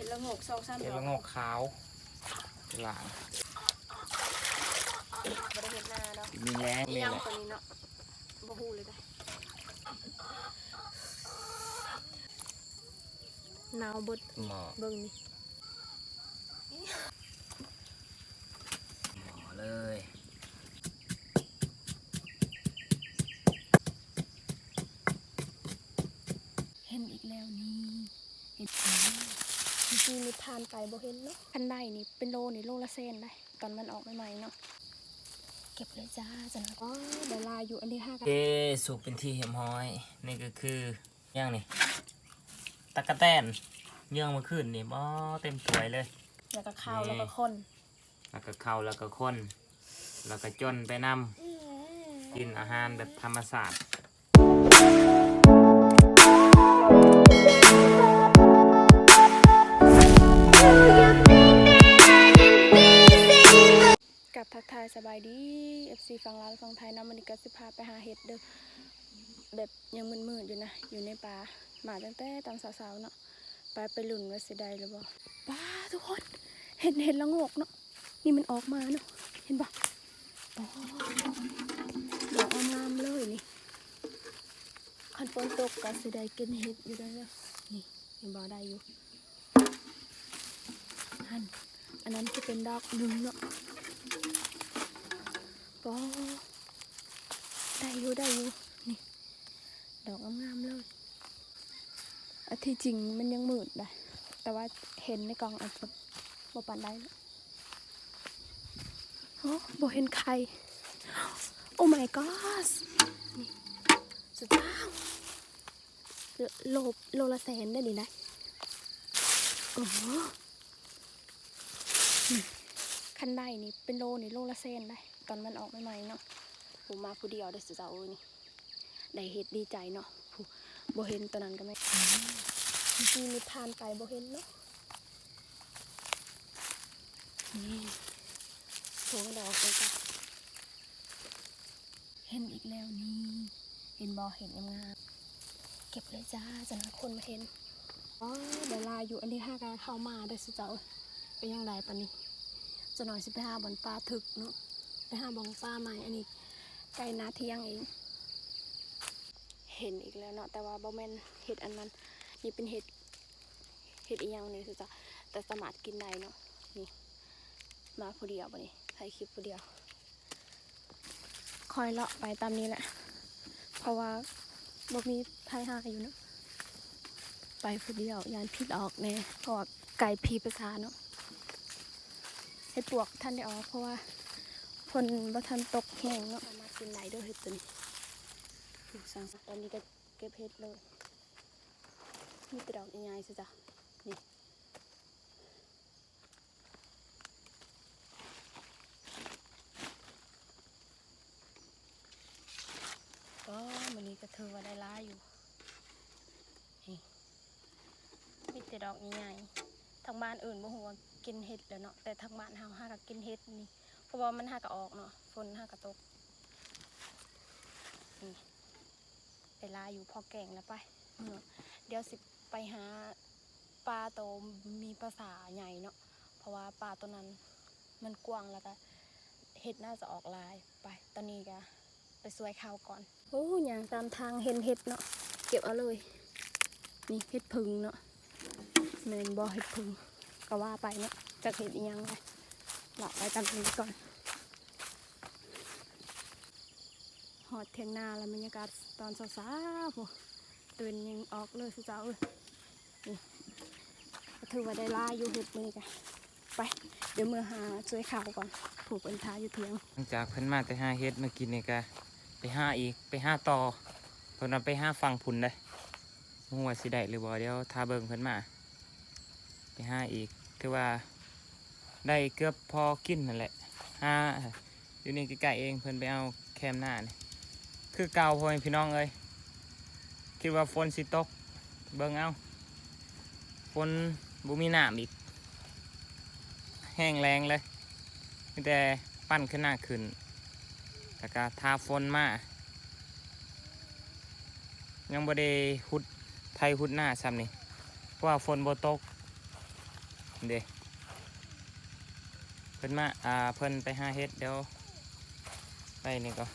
ເຫັດລະໂງກສອງສາມ ເຫັດລະໂງກຂາວ ຫຼາຍ ບໍ່ໄດ້ເຮັດນາດອກ ມີແຮງນີ້ແຫຼະ ອີ່ຫຍັງຕົວນີ້ເນາະ ບໍ່ຮູ້ເລີຍເດ້ ໜາວເບິດ ໝໍ້ ເບິ່ງນີ້ ໝໍ້ເລີຍ ເຫັນອີກແລ້ວນີ້ ເຫັນ ເມື່ອກີ້ນີ້ຜ່ານໄປບໍ່ເຫັນເນາະ ຄັນໄດ້ນີ້ເປັນໂລນີ້ ໂລລະແສນໄດ໋ ຕອນມັນອອກໃໝ່ໆເນາະ ເກັບເລີຍຈ້າ ຈັ່ງນັ້ນ ອໍ ໄດ້ຫຼາຍຢູ່ ອັນນີ້ຫາກະ ເອ ສຸກເປັນທີ່ຮຽບຮ້ອຍ ນີ້ກໍຄືຫຍັງນີ້ ຕັກກະແຕນ ເຍື່ອງມື້ຄືນນີ້ ບໍ່ ເຕັມຖ້ວຍເລີຍ ແລ້ວກໍເຂົ້າ ນີ້ ແລ້ວກໍຄົນ ແລ້ວກໍເຂົ້າ ແລ້ວກໍຄົນ ແລ້ວກໍຈົນໄປນຳ ກິນອາຫານແບບທຳມະຊາດ ກັບທັກທາຍສະບາຍດີ ເອັຟຊີ ຝັ່ງລາວ ແລະ ຝັ່ງໄທເນາະ ມື້ນີ້ກໍຊິພາໄປຫາເຫັດເດີ້ ແບບຍັງມືດໆຢູ່ນະ ຢູ່ໃນປ່າ ມາຕັ້ງແຕ່ຕອນເຊົ້າໆເນາະ ໄປ ໄປລຸ້ນວ່າຊິໄດ້ຫຼືບໍ່ ປ້າ ທຸກຄົນ ເຫັນເຫັດລະໂງກເນາະ ນີ້ມັນອອກມາເນາະ ເຫັນບໍ່ ໂອ້ ດອກງາມໆເລີຍນີ້ ຄັນຝົນຕົກກໍຊິໄດ້ກິນເຫັດຢູ່ເດີ ນີ້ ເຫັນບໍ່ ໄດ້ຢູ່ ຫັ້ນ ອັນນັ້ນຊິເປັນດອກໜຶ່ງເນາະ ປ້າ ໄດ້ຢູ່ ໄດ້ຢູ່ ນີ້ ດອກງາມໆເລີຍ ອັນທີ່ຈິງມັນຍັງມືດໄດ໋ ແຕ່ວ່າເຫັນໃນກ້ອງອາດຈະບໍ່ປານໃດເນາະ ໂອ້ ບໍ່ເຫັນໄຂ່ Oh my gosh ນີ້ ສຸດຍອດ ໂລ ໂລລະແສນເດ້ນີ້ນະ ໂອ້ໂຫ ຄັນໄດ້ນີ້ເປັນໂລນີ້ ໂລລະແສນໄດ໋ ຕອນມັນອອກໃໝ່ໆເນາະ ໂອ້ ມາຜູ້ດຽວເດີ້ເຈົ້າເອີຍນີ້ ໄດ້ເຫັດດີໃຈເນາະ ຜູ້ ບໍ່ເຫັນຕອນນັ້ນກໍແມ່ນ ອືມ ເມື່ອກີ້ນີ້ຜ່ານໄປບໍ່ເຫັນເນາະ ນີ້ ສອງດອກເລີຍຈ້າ ເຫັນອີກແລ້ວນີ້ ເຫັນບໍ່ ເຫັດງາມໆ ເກັບເລີຍຈ້າ ຈັ່ງນັ້ນຄົນມາເຫັນ ອໍ ໄດ້ຫຼາຍຢູ່ ອັນນີ້ຫາກະເຂົ້າມາເດີ້ເຈົ້າ ເປັນຫຍັງໃດປານນີ້ ຈັກໜ້ອຍຊິໄປຫາບ່ອນປ່າຖືກເນາະ ໄປຫາບ່ອນປ່າໃໝ່ ອັນນີ້ໃກ້ໜ້າທ່ຽງເອງ ເຫັນອີກແລ້ວເນາະ ແຕ່ວ່າບໍ່ແມ່ນເຫັດອັນນັ້ນ ນີ້ເປັນເຫັດ ເຫັດອີ່ຫຍັງນີ້ເຈົ້າ ແຕ່ສາມາດກິນໄດ້ເນາະ ນີ້ ມາຜູ້ດຽວບາດນີ້ ຖ່າຍຄລິບຜູ້ດຽວ ຄ່ອຍເລາະໄປຕາມນີ້ແຫຼະ ເພາະວ່າບໍ່ມີໃຜຫາຢູ່ເນາະ ໄປຜູ້ດຽວຢ້ານຜີຫຼອກແດ່ ເພາະວ່າໄກຜີປະສາເນາະ ເຫັດປວກບໍ່ທັນໄດ້ອອກ ເພາະວ່າຝົນບໍ່ທັນຕົກແຮງເນາະ ສາມາດກິນໄດ້ເດີ້ເຫັດໂຕນີ້ ຕອນນີ້ກໍເກັບເຫັດເລີຍ ມີແຕ່ດອກໃຫຍ່ໆ ຊິຈ້ະ ນີ້ ກໍມື້ນີ້ກໍຖືວ່າໄດ້ຫຼາຍຢູ່ ນີ້ ມີແຕ່ດອກໃຫຍ່ໆ ທາງບ້ານອື່ນບໍ່ຮູ້ວ່າກິນເຫັດແລ້ວເນາະ ແຕ່ທາງບ້ານເຮົາຫາກໍກິນເຫັດນີ້ ເພາະວ່າມັນຫາກໍອອກເນາະ ຝົນຫາກໍຕົກ ນີ້ ໄດ້ຫຼາຍຢູ່ ພໍແກງແລ້ວໄປ ເມື່ອ ດຽວຊິໄປຫາປາໂຕມີປະສາໃຫຍ່ເນາະ ເພາະວ່າປາໂຕນັ້ນມັນກວ້າງ ແລ້ວກະເຫັດໜ້າຈະອອກຫຼາຍ ໄປ ຕອນນີ້ກະໄປຊ່ວຍເຂົາກ່ອນ ໂອ້ ຍ່າງຕາມທາງເຫັນເຫັດເນາະ ເກັບເອົາເລີຍ ນີ້ເຫັດເຜິ້ງເນາະ ແມ່ນບໍ່ ເຫັດເຜິ້ງ ກະວ່າໄປເນາະ ຈັກເຫັດອີ່ຫຍັງ ເລາະໄປຕາມນີ້ກ່ອນ. ຮອດຖຽງນາແລ້ວ ບັນຍາກາດຕອນເຊົ້າໆ ພຸ້ນ ຕາເວັນຍັງອອກເລີຍ ເຈົ້າເອີຍ ນີ້ ກໍຖືວ່າໄດ້ຫຼາຍຢູ່ເຫັດມື້ນີ້ກະ ໄປ ດຽວເມືອຫາຊ່ວຍເຂົາກ່ອນ ຜູ້ເພິ່ນຖ້າຢູ່ຖຽງ ຫຼັງຈາກເພິ່ນມາແຕ່ຫາເຫັດມື້ກີ້ນີ້ກະໄປຫາອີກ ໄປຫາຕໍ່ ເພິ່ນວ່າໄປຫາຝັ່ງພຸ້ນເດ້ ບໍ່ຮູ້ວ່າຊິໄດ້ຫຼືບໍ່ ດຽວຖ້າເບິ່ງເພິ່ນມາ ໄປຫາອີກ ຖືວ່າໄດ້ເກືອບພໍກິນຫັ້ນແຫຼະ ຫາຢູ່ນີ້ໃກ້ໆເອງ ເພິ່ນໄປເອົາແຄມນານີ້ ຄືເກົ່າ ພໍ່ແມ່ພີ່ນ້ອງເອີຍ ຄິດວ່າຝົນຊິຕົກ ເບິ່ງເອົາ ຝົນບໍ່ມີນ້ຳອີກ ແຫ້ງແລ້ງເລີຍ ມີແຕ່ປັ່ນຂຶ້ນໜ້າຂຶ້ນ ແລ້ວກະຖ້າຝົນມາ ຍັງບໍ່ໄດ້ຫຸດໄຖຫຸດນາຊ້ຳນີ້ ເພາະວ່າຝົນບໍ່ຕົກ ເດ້ ເພິ່ນມາ ອ່າ ເພິ່ນໄປຫາເຫັດ ດຽວໄປນີ້ກໍ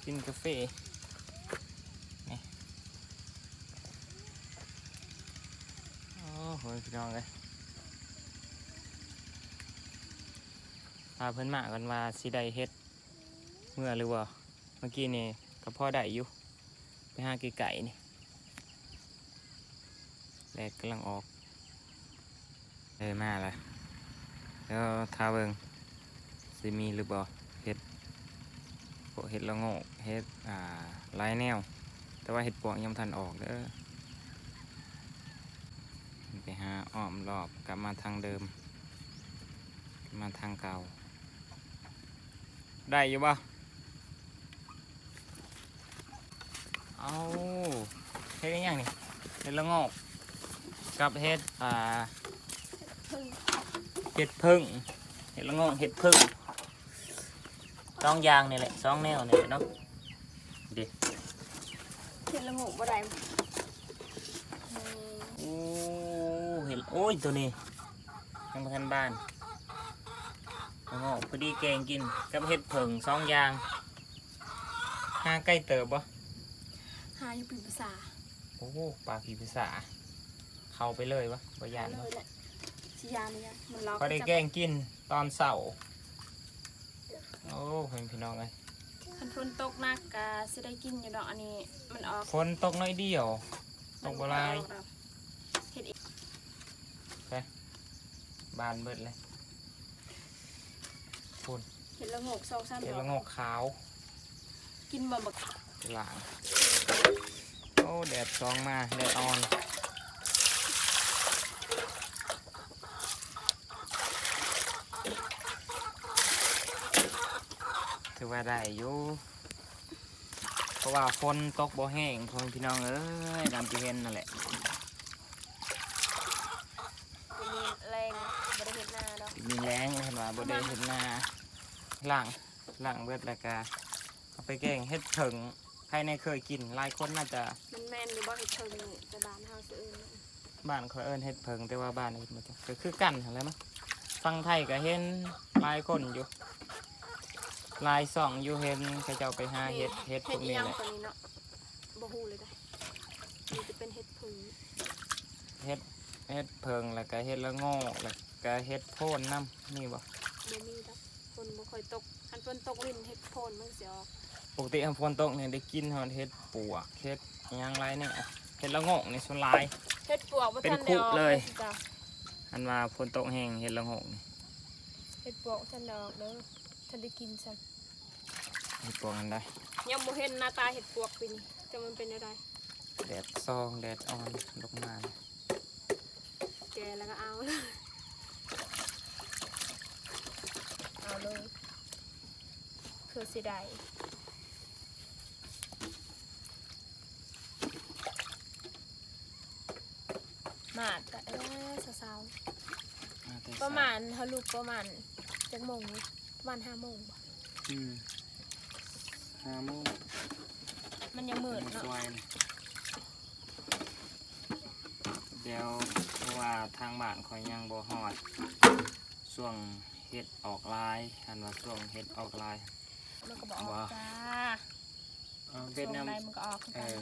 ກິນກາເຟນີ້. ໂອ້ໂຫ ພີ່ນ້ອງເອີຍ ຖ້າເພິ່ນມາກ່ອນວ່າຊິໄດ້ເຫັດເມືອຫຼືບໍ່. ເມື່ອກີ້ນີ້ກໍພໍໄດ້ຢູ່ ໄປຫາໄກໆນີ້ ແດດກຳລັງອອກ ເອີ ມາລະ ດຽວຖ້າເບິ່ງຊິມີຫຼືບໍ່ເຫັດ ພວກເຫັດລະໂງກ ເຫັດ ອ່າ ຫຼາຍແນວ ແຕ່ວ່າເຫັດປວກຍັງບໍ່ທັນອອກເດີ. ໄປຫາອ້ອມລອບ ກັບມາທາງເດີມ ກັບມາທາງເກົ່າ. ໄດ້ຢູ່ບໍ່? ເອົາ ເຫັດອີ່ຫຍັງນີ້? ເຫັດລະໂງກກັບເຫັດ ອ່າ ເຫັດເຜິ້ງ ເຫັດລະໂງກ ເຫັດເຜິ້ງ ສອງຢ່າງນີ້ແຫຼະ ສອງແນວນີ້ແຫຼະເນາະ. ເດ້ ເຫັດລະໂງກບໍ່ໄດ້. ໂອ້ ເຫັດ ໂອ້ຍ ໂຕນີ້ຍັງບໍ່ທັນບານ ລະໂງກພໍດີແກງກິນກັບເຫັດເຜິ້ງ ສອງຢ່າງ. ຫາໄກເຕີບບໍ່? ຫາຢູ່ປີປາສາ. ໂອ້ ປ່າຜີປາສາ ເຂົ້າໄປເລີຍບໍ່? ບໍ່ຢ້ານບໍ່? ເລີຍແຫຼະ ຊິຢ້ານຫຍັງ ມັນລອກ ພໍໄດ້ແກງກິນຕອນເຊົ້າ. ໂອ້ ເຫັນພີ່ນ້ອງເອີຍ ຄັນຝົນຕົກໜັກກະຊິໄດ້ກິນຢູ່ດອກ. ອັນນີ້ມັນອອກ ຝົນຕົກໜ້ອຍດຽວ ຕົກບໍ່ຫຼາຍ. ເຮັດອີກ ໄປ ບານເບິດເລີຍ. ພຸ້ນ ເຫັດລະໂງກສອງສາມ ເຫັດລະໂງກຂາວ. ກິນບໍ່ບັກ ລ້າງ. ໂອ້ ແດດສ່ອງມາ ແດດອ່ອນ ຖືວ່າໄດ້ຢູ່ ເພາະວ່າຝົນຕົກບໍ່ແຮງ ພໍ່ແມ່ພີ່ນ້ອງເອີຍ ຕາມທີ່ເຫັນນັ້ນແຫຼະ. ມື້ນີ້ແລງບໍ່ໄດ້ເຮັດນາດອກ ມື້ນີ້ແລງເຫັນວ່າບໍ່ໄດ້ເຮັດນາ. ລ້າງ ລ້າງເບິດແລ້ວກະເອົາໄປແກງເຫັດເຜິ້ງ. ໃຜແນ່ເຄີຍກິນ? ຫຼາຍຄົນໜ້າຈະ ມັນແມ່ນຢູ່ບໍ່ເຫັດເຜິ້ງນີ້? ແຕ່ບ້ານເຮົາຊິເອີ້ນ ບ້ານຂ້ອຍເອີ້ນເຫັດເຜິ້ງ ແຕ່ວ່າບ້ານອື່ນບໍ່ຈັກ ກໍຄືກັນຫັ້ນແຫຼະເນາະ. ຝັ່ງໄທກໍເຫັນຫຼາຍຄົນຢູ່ ຫຼາຍຊ່ອງຢູ່ ເຫັນເຂົາເຈົ້າໄປຫາເຫັດ ເຫັດພວກນີ້ແຫຼະ. ບໍ່ຮູ້ເລີຍເດ້ ມີແຕ່ເປັນເຫັດເຜິ້ງ ເຫັດ ເຫັດເຜິ້ງ ແລ້ວກະເຫັດລະໂງກ ແລ້ວກະເຫັດໂພນນຳ ມີບໍ່? ບໍ່ມີດອກ ຝົນບໍ່ຄ່ອຍຕົກ ຄັນຝົນຕົກລິນເຫັດໂພນມັນຊິອອກ. ປົກກະຕິຄັນຝົນຕົກນີ້ໄດ້ກິນຮອດເຫັດປວກ ເຫັດຫຍັງຫຼາຍແນວ. ເຫັດລະໂງກນີ້ສ່ວນຫຼາຍ ເຫັດປວກບໍ່ທັນໄດ້ອອກເລີຍ. ອັນວ່າຝົນຕົກແຮງເຫັດລະໂງກນີ້ ເຫັດປວກບໍ່ທັນໄດ້ອອກເດີ ທັນໄດ້ກິນຊ້ຳ. ເຫັດປວກອັນໃດ? ຍັງບໍ່ເຫັນໜ້າຕາເຫັດປວກປີນີ້ ແຕ່ມັນເປັນແນວໃດ. ແດດສ່ອງ ແດດອ່ອນລົງມາ ແກ່ແລ້ວກໍເອົາເລີຍ ເອົາເລີຍ ເພື່ອຊິໄດ້. ມາແຕ່ເຊົ້າໆ ປະມານ ເຮົາລຸກປະມານຈັກໂມງ? ປະມານຫ້າໂມງບໍ່? ອືມ ຫ້າໂມງ ມັນຍັງມືດເນາະ. ດຽວ ເພາະວ່າທາງບ້ານຂ້ອຍຍັງບໍ່ຮອດຊ່ວງເຫັດອອກລາຍ ຄັນວ່າຊ່ວງເຫັດອອກລາຍ ມັນກໍບໍ່ອອກ ບໍ່ ຈ້າ. ເປັນນຳ ມັນກໍອອກຄືກັນ. ເອີ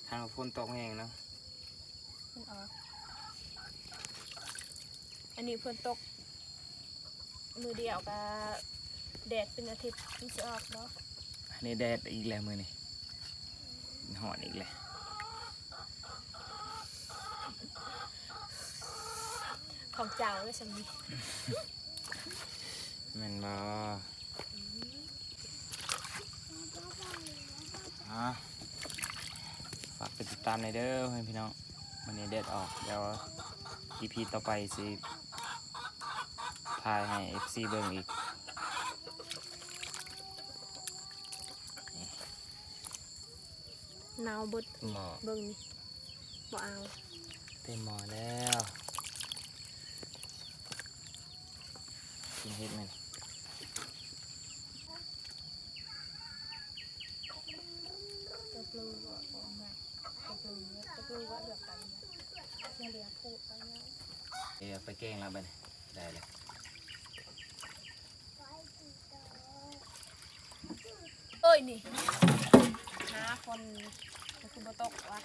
ຄັນວ່າຝົນຕົກແຮງເນາະ ມັນອອກ. ອັນນີ້ຝົນຕົກມື້ດຽວກໍແດດເປັນອາທິດ ມັນຊິອອກບໍ່? ອັນນີ້ແດດອີກແລ້ວມື້ນີ້ ຮ້ອນອີກແລ້ວ. ຂອງເຈົ້າເລີຍຊ່ຳນີ້ ແມ່ນບໍ່? ອ່າ ຝາກໄປຕິດຕາມແດ່ເດີພໍ່ແມ່ພີ່ນ້ອງ. ມື້ນີ້ແດດອອກ ດຽວອີພີຕໍ່ໄປຊິຖ່າຍໃຫ້ເອັຟຊີເບິ່ງອີກ. ໜາວເບິດ ໝໍ້ ເບິ່ງນີ້ ບໍ່ເອົາ ເຕັມໝໍ້ແລ້ວ. ກິນເຫັດແມ່ນ ຕະປູ ຕະປູ ຕະປູ ເຫຼືອກກັນ ເສຍເຫຼືອຜູ້ ໄປແກງແລ້ວບັດນີ້ ໄດ້ແລ້ວ. ເອີຍ ນີ້ ຫາຄົນ ມັນຄືບໍ່ຕົກວະ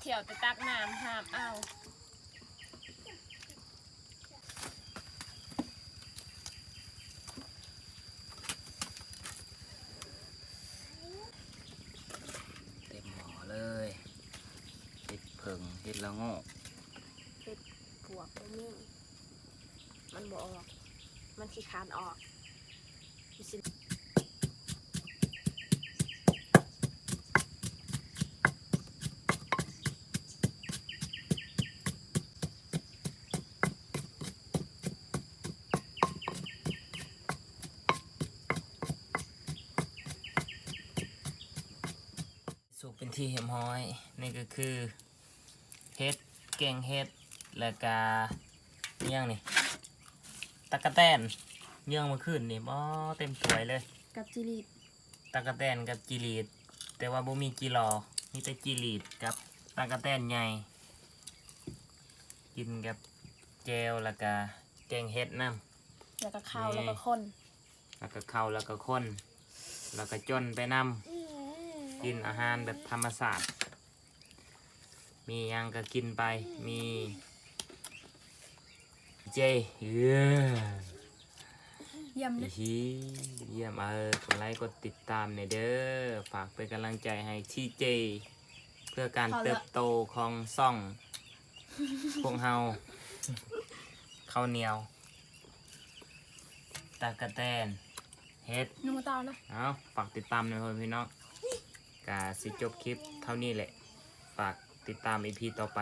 ທ່ຽວແຕ່ຕັກນ້ຳຫາບເອົາ. ເຕັມໝໍ້ເລີຍ ເຫັດເຜິ້ງ ເຫັດລະໂງກ ເຫັດປວກບໍ່ມີ ມັນບໍ່ອອກ ມັນຂີ້ຄ້ານອອກ. ສຸກເປັນທີ່ຮຽບຮ້ອຍ. ນີ້ກໍຄືເຫັດ ແກງເຫັດ ແລ້ວກະຫຍັງນີ້ ຕັກກະແຕນ ເຍື່ອງມື້ຄືນນີ້ ບໍ່ ເຕັມຖ້ວຍເລີຍ ກັບຈີ່ຫຼີດ ຕັກກະແຕນກັບຈີ່ຫຼີດ ແຕ່ວ່າບໍ່ມີຈີ່ຫຼໍ່ ມີແຕ່ຈີ່ຫຼີດກັບຕັກກະແຕນໃຫຍ່ ກິນກັບແຈ່ວ ແລ້ວກະແກງເຫັດນຳ ແລ້ວກໍເຂົ້າ ແລ້ວກໍຄົນ ແລ້ວກໍເຂົ້າ ແລ້ວກໍຄົນ ແລ້ວກໍຈົນໄປນຳ ກິນອາຫານແບບທຳມະຊາດ ມີຫຍັງກໍກິນໄປ ມີເຈ ເອີ ຢ້ຽມເດີ ອີ ຢ້ຽມ ເອີ ກົດໄລກົດຕິດຕາມແດ່ເດີ ຝາກເປັນກຳລັງໃຈໃຫ້ທີເຈ ເພື່ອການເຕີບໂຕຂອງຊ່ອງພວກເຮົາ ເຂົ້າໜຽວ ຕັກກະແຕນ ເຫັດ ໜູເຕົານະ ເອົາ ຝາກຕິດຕາມນຳ ພໍ່ແມ່ພີ່ນ້ອງ ກະຊິຈົບຄລິບເທົ່ານີ້ແຫຼະ ຝາກຕິດຕາມອີພີຕໍ່ໄປ.